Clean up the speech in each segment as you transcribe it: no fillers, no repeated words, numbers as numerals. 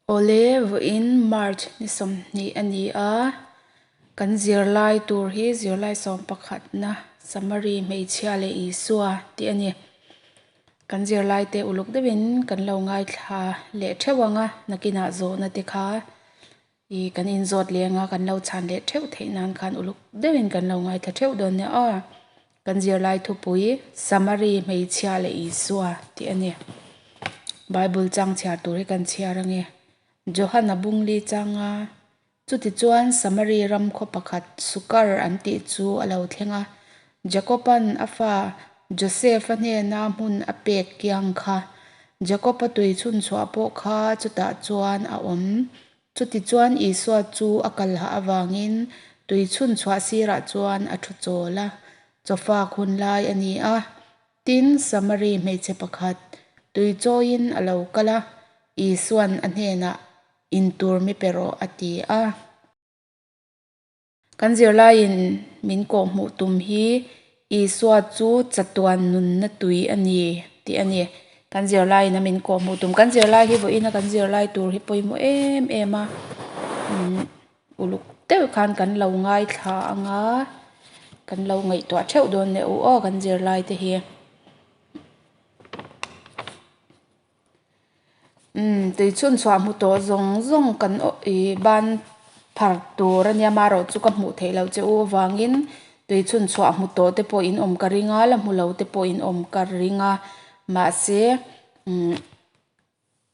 Awle, vawiin March ni 20 a ni a, kan zirlai tur hi zirlai sawmpakhatna Samari hmeichhia leh Isua tih a ni. Kan zirlai te uluk deuhin kan lo ngaithla leh theuh ang a, nakinah zawhna te kha i kan inzawt leng a, kan lo chhan leh theuh theih nan khan uluk deuhin kan lo ngaithla theuh dawn nia aw. Kan zirlai thupui Samari hmeichhia leh Isua tih a ni. Bible chang chhiar tur hi kan chhiar ange. Johana bungli changa chutichuan Samari ram khaw pakhat Sukar an tih chu a lo thleng a. Jakoban a fa Joseph-a hnena hmun a pek kiang kha. Jakob-a tui chhunchhuah pawh kha chutah chuan a awm. Chutichuan Isua chu a kalhah avangin tui chhunchhuah sirah chuan a thu chawl a, chawfak hun lai a ni a. Tin, Samari hmeichhe pakhat tui chawiin a lo kal a, Isua'n a hnenah, In tur mi pe rawh, a ti a. Kan zirlaiin min kawhhmuh tum hi Isua chu chatuan nunna tui a ni tih a ni. Kan zirlaiin a min kawhhmuh tum. Kan zirlai hi vawiina kan zirlai tur hi pawimawh em em a, uluk deuh khan kan lo ngaithla ang a, kan lo ngaihtuah theuh dawn leh u aw kan zirlai te hi. Umm tui chhun chhuah hmu tawh zawng zawng kan ih ban phar tur a nia marawh chu ka hmuh theih loh che u avangin tui chhun chhuah hmu tawh te pawh in awm ka ring a la hmu lo te pawh in awm ka ring a mahse umm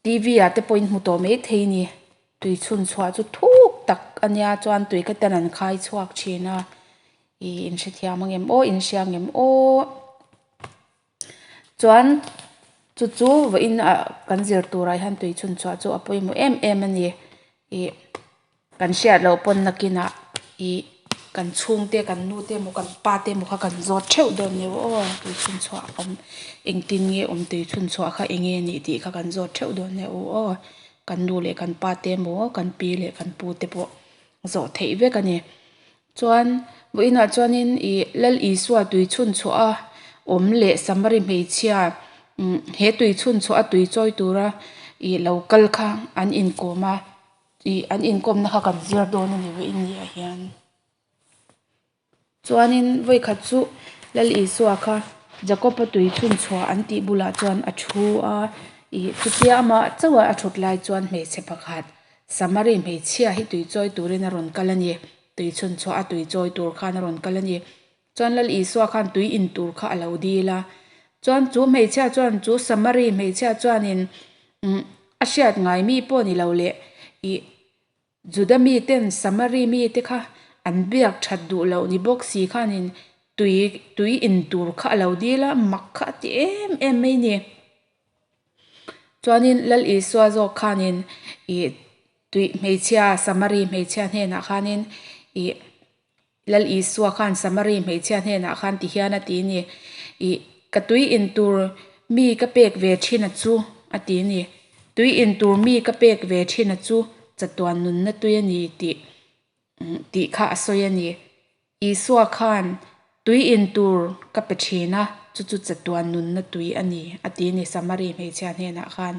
T V ah te pawh in hmu tawh maithei a ni tui chhun chhuah chu thuk tak a nia chuan tui ka ten an khai chhuak thin a ih in hrethiam ang em aw in hria ang em aw. Chuan chu chu vawiin ah kan zir turah hian tui chhun chhuah chu a pawimawh em em a ni ih kan hriat loh pawn nakinah ih kan chhungte kan nu te emaw kan pa te emaw kha kan zawt theuh dawn nia aw tui chhun chhuah awm engtin nge awm tui chhun chhuah kha eng nge nih tih kha kan zawt theuh dawn nia u aw kan nu leh kan pa te emaw kan pi leh kan pu te pawh zawh theih vek a ni. Chuan vawiinah chuanin ih Lal Isua tui chhun chhuah a awm leh Samari hmeichhia umm he tui chhun chhuah a tui chawi tura ih lo kal kha an inkawm a ih an inkawmna kha kan zir dawn a ni vawiin ni ah hian. Chuanin vawikhat chu Lal Isua kha Jakob-a tui chhun chhuah an tih bulah chuan a thu a ih chutia amah chauha a thut lai chuan hmeichhe pakhat Samari hmeichhia hi tui chawi turin a rawn kal a ni. Tui chhun chhuah a tui chawi tur khan a rawn kal a ni. Chuan Lal Isua khan tui in tur kha a lo dil a. Chuan chu hmeichhia chuan chu Samari hmeichhia chuanin umm a hriat ngai mi pawh ni lo leh ih Juda miten Samari mite kha an biak that duh loh ni bawk si khanin tui tui in tur kha a lo dil a, mak kha a ti em em mai ni. Chuanin Lal Isua zawk khanin ih tui hmeichhia Samari hmeichhia hnenah khanin ih Lal Isua khan Samari hmeichhia hnenah khan ti hian a ti a ni. Ih ka tui in tur mi ka pek ve thin a chu a ti a ni. Tui in tur mi ka pek ve thin a chu chatuan nunna tui a ni tih tih kha a sawi a ni. Isua khan tui in tur ka pe thin a, chu chu chatuan nunna tui a ni, a ti a ni Samari hmeichhia hnenah khan.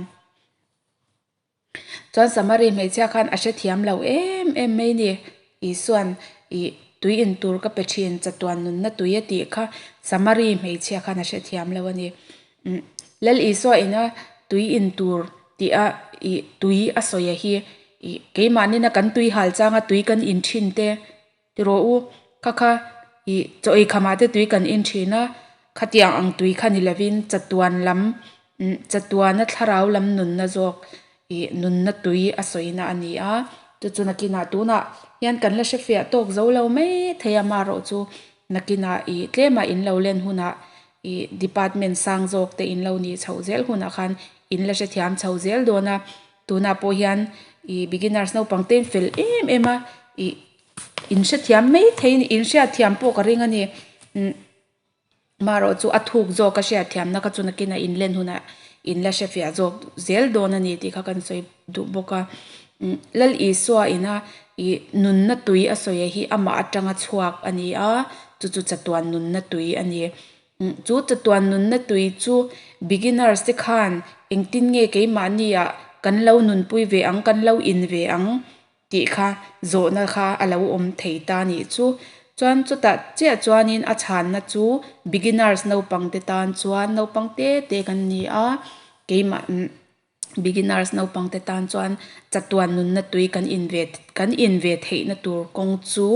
Chuan Samari hmeichhia khan a hrethiam lo em em mai a ni. Isua'n ih tui in tur ka pe thin, chatuan nunna tui a tih kha Samari hmeichhia khan a hrethiam lo a ni. Lal Isua ina tui in tur tih a ih tui a sawi a hi ih keimahni na kan tui hal changa tui kan in thin te Ti rawh u, kha kha ih chaw ei khamah te tui kan en thin a, khatiang ang tui kha ni lovin chatuan lam chatuana thlarau lam nunna zawk ih nunna tui a sawina a ni a, chu chu nakinah tunah hian kan la hre fiah tawk zo lo mai thei a marawh chu nakinah ih tlemah in lo len hunah ih department sang zawk te in lo nih chhoh zel hunah khan in la hrethiam chho zel dawn a, tunah pawh hian ih beginners naupang te in fel em em a ih. In hrethiam mai thei a ni in hriatthiam pawh ka ring a ni umm marawh chu a thuk zawk a hriatthiamna kha chu nakin a in len hunah in la hrefiah zawk zel dawn a ni tih kha kan sawi duh bawk a umm Lal Isua ina ih nunna tui a sawi hi amah atanga chhuak a ni a chu chu chatuan nunna tui a ni. Chu chatuan nunna tui chu beginners te khan engtin nge keimahni ah kan lo nunpui ve ang, kan lo in ve ang tih kha zawhna kha a lo awm thei ta nih chu. Chuan chutah chiah chuanin a chhanna chu beginners naupang te tan chuan naupang te te kan ni a, keimah beginners naupang te tan chuan chatuan nunna tui kan in ve kan in ve theihna tur kawng chu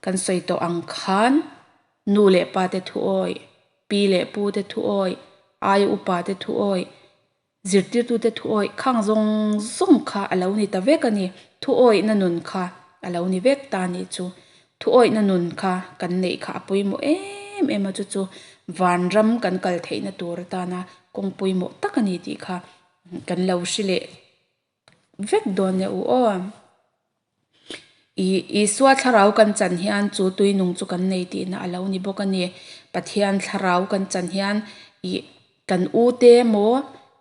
kan sawi tawh ang khan nu leh pa te thu awih, pi leh pu te thu awih, aia upa te thu awih, Zirtirtute thuawih khang zawng zawng kha a lo ni ta vek a ni. Thuawihna nun kha a lo ni vek ta nih chu. Thuawihna nun kha kan neih kha a pawimawh em em a, chu chu vanram kan kal theihna tur atana kawng pawimawh tak a ni tih kha kan lo hre leh vek dawn nia u aw. Ih Isua thlarau kan chan hian chu tui nung chu kan nei tihna a lo ni bawk a ni. Pathian thlarau kan chan hian ih kan u te emaw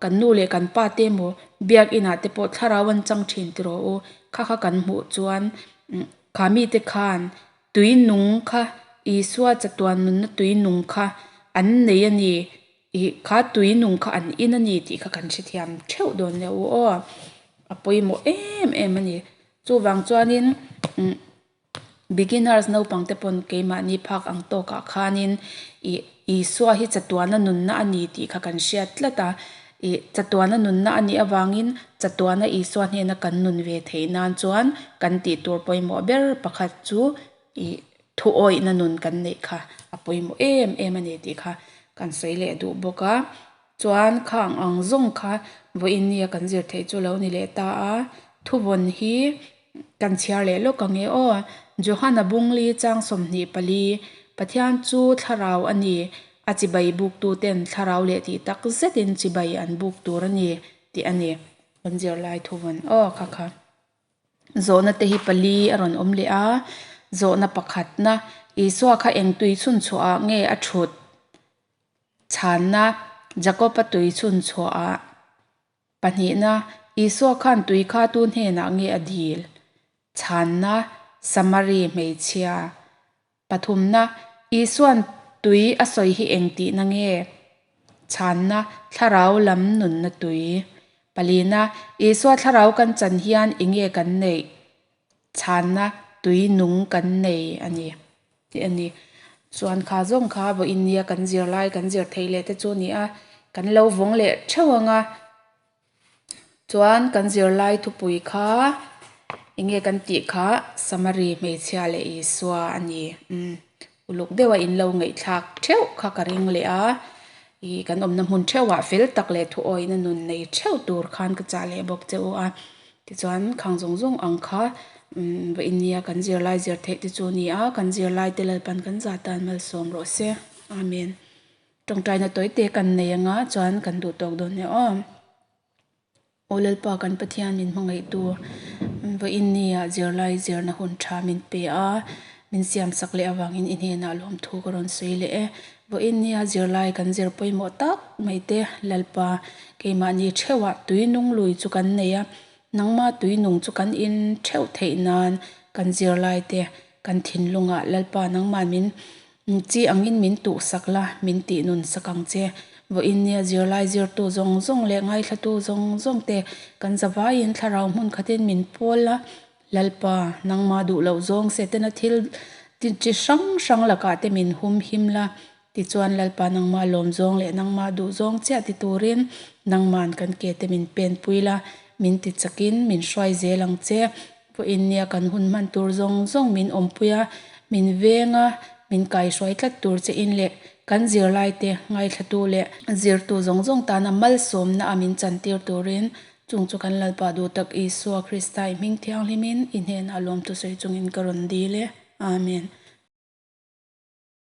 kan nu leh kan pa te emaw biakinah te pawh thlarau an chang thin ti rawh u. Kha kha kan hmuh chuan kha mite khan tui nung kha Isua chatuan nunna tui nung kha an nei a ni. Ih, kha tui nung kha an in a ni tih kha kan hrethiam theuh dawn leh u aw. A pawimawh em em a ni. Chuvang chuanin umm beginners naupang te pawn keimahni phak ang tawkah khanin ih Isua hi chatuana nunna a ni tih kha kan hriat tlat a. Ih, chatuana nunna a nih avangin chatuana Isua hnena kan nun ve theih nan chuan kan tih tur pawimawh ber pakhat chu Ih, thuawihna nun kan neih kha a pawimawh em em a ni tih kha kan sawi leh duh bawk a. Chuan khang ang zawng kha vawiin nia kan zir theih chu lo ni leh ta a. Thuvawn hi kan chhiar leh lawk ang e aw. Johana Bungli chang 24, Pathian chu thlarau a ni, a chibai buktu ten thlarau leh tih tak zetin chibai an buk tur a ni tih a ni. Kan zirlai thuvawn aw kha kha. Zawhna te hi pali a rawn awm leh a, zawhna pakhatna, Isua kha eng tui chhun chhuahah nge a thut? Chhanna, Jakob-a tui chhun chhuahah. Pahnihna, Isua khan tui kha tu hnenah nge a dil? Chhanna, Samari hmeichhia. Pathumna, Isua'n tui a sawi hi eng tihna nge? Chhanna, Thlarau lam nunna tui. Palina, Isua thlarau kan chan hian eng nge kan neih? Chhanna, Tui nung kan nei a ni tih a ni. Chuan kha zawng kha vawiin nia kan zirlai kan zir theih leh te chu a ni a, kan lo vawng leh theuh ang a. Chuan kan zirlai thupui kha eng nge kan tih kha Samari hmeichhia leh Isua a ni. Umm uluk deuha in lo ngaihthlak theuh kha ka ring leh a, ih kan awmna hmun theuhah fel tak leh thuawihna nun nei theuh tur khan ka chah leh bawk che u a. Tichuan khang zawng zawng ang kha umm vawiin nia kan zirlai zir theih te chu a ni a, kan zirlai te Lalpan kan zah tan malsawm rawh se. Amen. Tawngtaina tawi te kan nei anga chuan kan duh tawk dawn nia aw. Aw Lalpa kan Pathian min hmangaihtu vawiin nia zirlai zirna hun tha min pe a, min siam sak leh avangin i hnenah lawmthu ka rawn sawi leh e. Vawiin nia zirlai kan zir pawimawh tak mai te Lalpa keimahni theuhah tui nung lui chu kan nei a, nangma tui nung chu kan in theuh theih nan kan zirlai te kan thinlungah Lalpa nangmah min Chi angin min tuhsak la, min tih nun sak ang che. Vawiin nia zirlai zirtu zawng zawng leh ngaithlatu zawng zawng te kan zavaiin thlarau hmun khatin min pawl la, Lalpa, nangmah duh loh zawng Setana thil chi hrang hrang lakah te min hum him la, tichuan Lalpa nangmah lawm zawng leh nangmah duh zawng chiah ti turin nangman kan ke te min penpui la, min ti chakin min hruai zel ang che. Vawiin nia kan hun hman tur zawng zawng min awmpui a, min veng a, min kaihruai tlat tur che in leh kan zirlaite ngaithlatu leh zirtu zawng zawng tana malsawmna a min chantir turin chung chu kan Lalpa duh tak Isua Krista i hming thianghlimin i hnenah lawmthu sawi chungin ka rawn dil e. Amen.